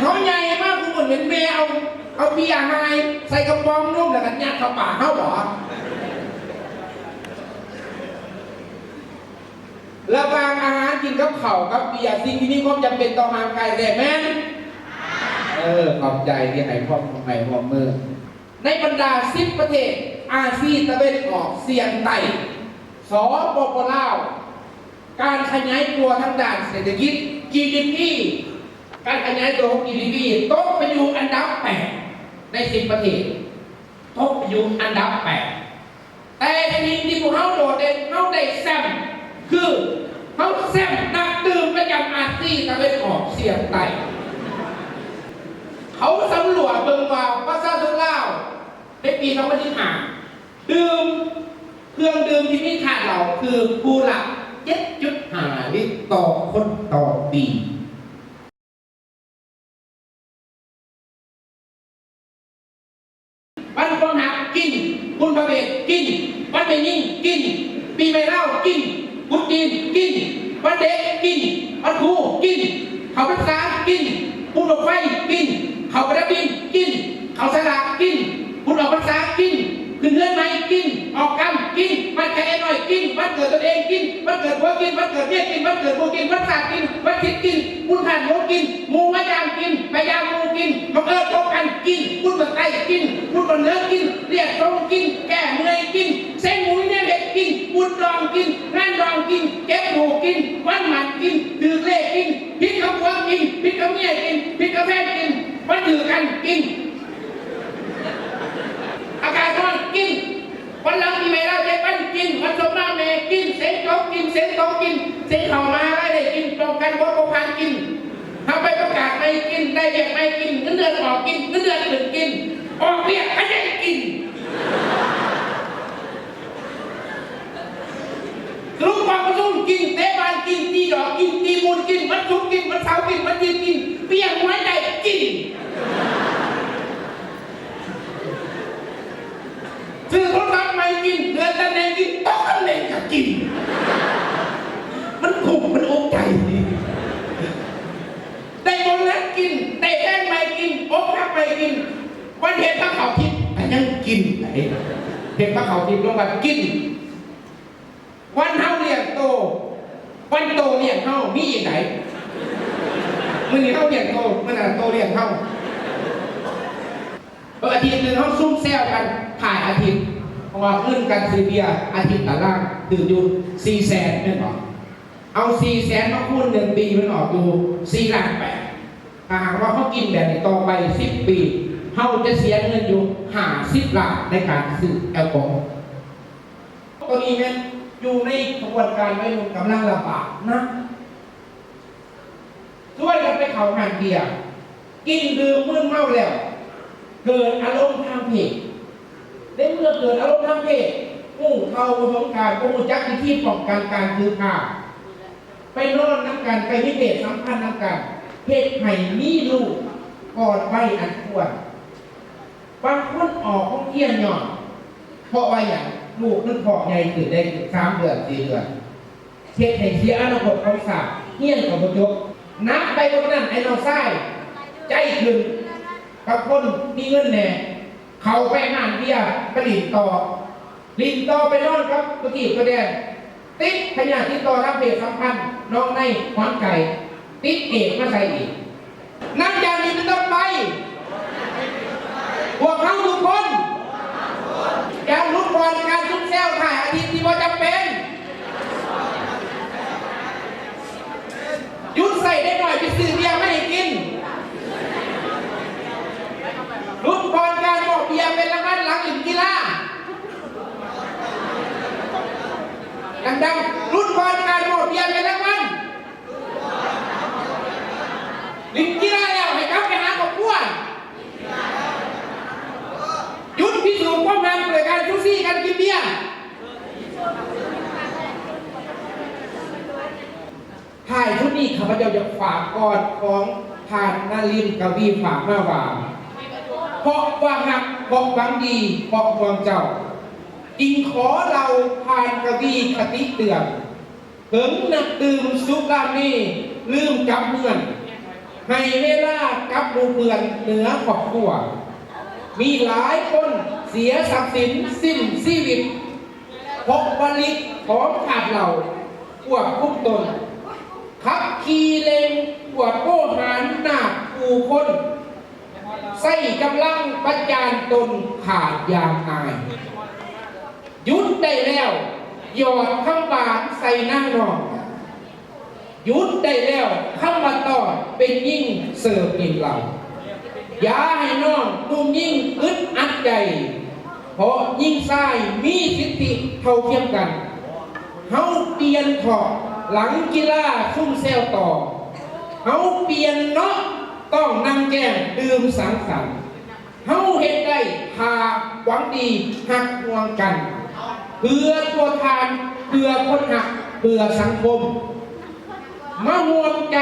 ເຮົາໃຫຍ່ມາ ຜູ້ອື່ນເປັນແມ່ເອົາ ເອົາເບຍຫາຍໃສ່ກະປ໋ອງນົມ ແລ້ວກໍຍັດເຂົ້າປາກເຮົາບໍ? ລະຫວ່າງອາຫານກິນກັບເຂົ້າກັບເບຍ ສິ່ງທີ່ມີຄວາມຈຳເປັນຕໍ່ຮ່າງກາຍແທ້ແມ່ນ? ເອີ ຂອບໃຈທີ່ໃຫ້ຄວາມ ໃຫ້ຄວາມຮ່ວມມື. ໃນບັນດາສິບປະເທດອາຊີຕາເວັນອອກສຽງໃຕ້ ສປປ ລາວ ການຂະຫຍາຍຕົວທາງດ້ານເສດຖະກິດ ຈີດີພີ ການຂະຫຍາຍຕົວຂອງ ຈີດີພີ ຕົກໄປຢູ່ອັນດັບແປດໃນສິບປະເທດ ຕົກໄປຢູ່ອັນດັບແປດ. ແຕ່ສິ່ງທີ່ພວກເຮົາໂດດເດັ່ນ ເຮົາໄດ້ແຊ້ມ ຄືເຮົາແຊ້ມນັກດື່ມປະຈຳອາຊີຕາເວັນອອກສຽງໃຕ້. ເຂົາສຳຫຼວດເບິ່ງວ່າປະຊາຊົນລາວໃນປີສອງພັນສິບຫ້າ ດື່ມເຄື່ອງດື່ມທີ່ມີທາດເຫຼົ້າຄືຜູ້ລະເຈັດຈຸດຫ້າລິດຕໍ່ຄົນຕໍ່ປີ. ວັນຄວາມຮັກ ກິນ, ບຸນພະເວດ ກິນ, ວັນແມ່ຍິງ ກິນ, ປີໃໝ່ລາວ ກິນ, ກຸດຈີນ ກິນ, ວັນເດັກ ກິນ, ວັນຄູ ກິນ, ເຂົ້າພັນສາ ກິນ, ບຸນບັ້ງໄຟ ກິນ, ເຂົ້າປະດັບດິນ ກິນ, ເຂົ້າສາລາ ກິນ, ບຸນອອກພັນສາ ກິນ, ຂຶ້ນເຮືອນໃໝ່ ກິນ, ອອກກຳ ກິນ, ວັນໄຂ້ນ້ອຍ ກິນ, ວັນເກີດຕົນເອງ ກິນ, ວັນເກີດຜົວ ກິນ, ວັນເກີດເມຍ ກິນ, ວັນເກີດໝູ່ ກິນ, ວັນຊາດ ກິນ, ວັນສິດ ກິນ, ບຸນບ້ານໂຍມ ກິນ, ໝູ່ມາຢາມ ກິນ, ໄປຢາມໝູ່ ກິນ, ບັງເອີນພົບກັນ ກິນ, ບຸນບັ້ງໄຟ ກິນ, ບຸນບັ້ງເຫຼືອງ ກິນ, ລ້ຽງສົງ ກິນ, ແກ້ເມື່ອຍ ກິນ, ເສັງໝູ ແນວເຮັດ ກິນ, ບຸນດອງ ກິນ, ງານດອງ ກິນ, ເຈັບລູກ ກິນ, ວັນໝັ້ນ ກິນ, ຖືກເລກ ກິນ, ຜິດກັບຜົວ ກິນ, ຜິດກັບເມຍ ກິນ, ຜິດກັບແຟນ ກິນ, ວັນຖືກກັນ ກິນ. ອາກາດຮ້ອນກິນ, ວັນຫຼັງປີໃໝ່ລາວເຈັດວັນກິນ, ວັນສົບມາແມ່ກິນ, ເສັງຈົບກິນ, ເສັງຕົກກິນ, ເສັງເຂົ້າມະຫາໄລໄດ້ກິນ, ປ້ອງກັນບົດບໍ່ຜ່ານກິນ, ຮັບໃບປະກາດໃໝ່ກິນ, ໄດ້ວຽກໃໝ່ກິນ, ເງິນເດືອນອອກກິນ, ເງິນເດືອນຂຶ້ນກິນ, ອອກວຽກຂະຫຍັນກິນ. ສະຫຼຸບກອງປະຊຸມກິນ, ເຕະບານກິນ, ຕີດອກກິນ, ຕີມູນກິນ, ວັນສຸກກິນ, ວັນເສົາກິນ, ວັນທິດກິນ, ປ່ຽງຫວຍໄດ້ກິນ. ຊື້ໂທລະສັບໃໝ່ກິນ, ເລື່ອນຕຳແໜ່ງກິນ, ຕົກຕຳແໜ່ງກໍກິນ. ມັນຄຸ້ມ, ມັນອົກໃຈ. ໄດ້ໂບນັດກິນ, ໄດ້ແຟນໃໝ່ກິນ, ອົກຫັກໃໝ່ກິນ. ວັນເຮັດພາເຂົ້າທິບກໍຍັງກິນ. ເຮັດພາເຂົ້າທິບລົງວັດກິນ. ວັນເຮົາລ້ຽງໂຕ, ວັນໂຕລ້ຽງເຮົາ, ມີອີກໃດ? ມື້ນີ້ເຮົາລ້ຽງໂຕ, ມື້ໜ້າໂຕລ້ຽງເຮົາ. ເອີ ອາທິດໜຶ່ງເຮົາຊຸມແຊວກັນທ້າຍອາທິດ, ເພາະວ່າເງິນການຊື້ເບຍອາທິດລະລ້ານ ຖືກຢູ່ສີ່ແສນແມ່ນບໍ່? ເອົາສີ່ແສນມາຄູນໜຶ່ງປີ ມັນອອກຢູ່ສີ່ລ້ານແປດ. ຖ້າຫາກວ່າເຮົາກິນແບບນີ້ຕໍ່ໄປສິບປີ, ເຮົາຈະເສຍເງິນຢູ່ຫ້າສິບລ້ານໃນການຊື້ແອລກໍຮໍ. ໂຕນີ້ແມ່ນຢູ່ໃນຂະບວນການໄວໜຸ່ມກຳລັງລະບາດນະ. ຊວນກັນໄປເຂົ້າຮ້ານເບຍ, ກິນດື່ມມຶນເມົາແລ້ວ ເກີດອາລົມທາງເພດ. ໃນເມື່ອເກີດອາລົມທາງເພດ, ຮູ້ເທົ່າບໍ່ເຖິງການ, ບໍ່ຮູ້ຈັກວິທີປ້ອງກັນການຖືພາ, ໄປນອນນຳກັນ, ໄປມີເພດສຳພັນນຳກັນ, ເຮັດໃຫ້ມີລູກກ່ອນໄວອັນຄວນ. ບາງຄົນອອກໂຮງຮຽນຍ້ອນ ເພາະວ່າຫຍັງ? ລູກມັນທ້ອງໃຫຍ່ຂຶ້ນ, ໄດ້ສາມເດືອນ, ສີ່ເດືອນ. ເຮັດໃຫ້ເສຍອະນາຄົດຂອງຊາດ, ຮຽນກໍບໍ່ຈົບ. ໜັກໄປກວ່ານັ້ນ, ໄອ້ນ້ອງຊາຍໃຈຂຶ້ນກັບຄົນມີເງິນແດ່, ເຂົ້າໄປຮ້ານເບຍ, ໄປຫຼິ້ນຕໍ່, ຫຼິ້ນຕໍ່ໄປນອນກັບປະກີດປະແດນ, ຕິດພະຍາດຕິດຕໍ່ທາງເພດສຳພັນ, ນ້ອງໃນຂວັນໄກ່, ຕິດເອດສມາໃສ່ອີກ. ນັບຈາກນີ້ເປັນຕົ້ນໄປ, ພວກເຮົາທຸກຄົນຈະຫຼຸດຜ່ອນການຊຸມແຊວທ້າຍອາທິດທີ່ບໍ່ຈຳເປັນ. ຢຸດໃຊ້ເດັກນ້ອຍໄປຊື້ເບຍມາໃຫ້ກິນ. ຫຼຸດຜ່ອນການມອບເບຍເປັນລາງວັນຫຼັງຫຼິ້ນກິລາ. ດັງໆ, ຫຼຸດຜ່ອນການມອບເບຍເປັນລາງວັນ. ຫຼິ້ນກິລາແລ້ວໃຫ້ກັບໄປຫາຄອບຄົວ. ຢຸດພິສູດຄວາມຮັກດ້ວຍການຊູຊີກັນກິນເບຍ. ທ້າຍສຸດນີ້ ຂ້າພະເຈົ້າຢາກຝາກກອນຂອງທ່ານນະລິນກະວີ ຝາກມາວ່າ ເພາະວ່າຮັກ, ເພາະຫວັງດີ, ເພາະຫ່ວງເຈົ້າ, ຈຶ່ງຂໍເລົ່າຜ່ານກະວີຄະຕິເຕືອນ. ເຖິງນັກດື່ມສຸລາເມລືມກັບເຮືອນ, ໃຫ້ເວລາກັບໝູ່ເພື່ອນເໜືອຄອບຄົວ. ມີຫຼາຍຄົນເສຍຊັບສິນ, ສິ້ນຊີວິດ ເພາະຜະລິດຂອງທາດເຫຼົ້າຄວບຄຸມຕົນ, ຂັບຂີ່ເລັ່ງກວດໂອຫານນາກຄູ່ຄົນ, ໃຊ້ກຳລັງປະຈານຕົນຂາດຢ່າງອາຍ. ຢຸດໄດ້ແລ້ວ ຢອດຄຳຫວານໃສ່ນາງນ້ອງ. ຢຸດໄດ້ແລ້ວ ຄຳວ່າຕ້ອນເປັນຍິງເສີບກິນເຫຼົ້າ. ຢ່າໃຫ້ນ້ອງຜູ້ຍິງອຶດອັດໃຈ, ເພາະຍິງຊາຍມີສິດທິເທົ່າທຽມກັນ. ເຮົາປ່ຽນເຖາະຫຼັງກິລາຊຸມແຊວຕໍ່, ເຮົາປ່ຽນເນາະ ຕ້ອງນັ່ງແກ້ມດື່ມສັງສັນ. ເຮົາເຮັດໄດ້ຖ້າຫວັງດີຮັກຫ່ວງກັນ, ເພື່ອຕົວທ່ານ, ເພື່ອຄົນຮັກ, ເພື່ອສັງຄົມ. ມາຮ່ວມໃຈ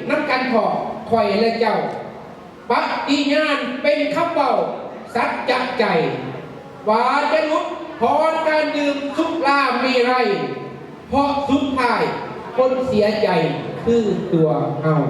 ນຳກັນເຖາະ ຂ້ອຍແລະເຈົ້າ. ປະຕິຍານເປັນຄຳເວົ້າສັດຈະໃຈ ວ່າຈະຢຸດຜ່ອນການດື່ມສຸລາເມໄລ, ເພາະສຸດທ້າຍຄົນເສຍໃຈຄືຕົວເຮົາ.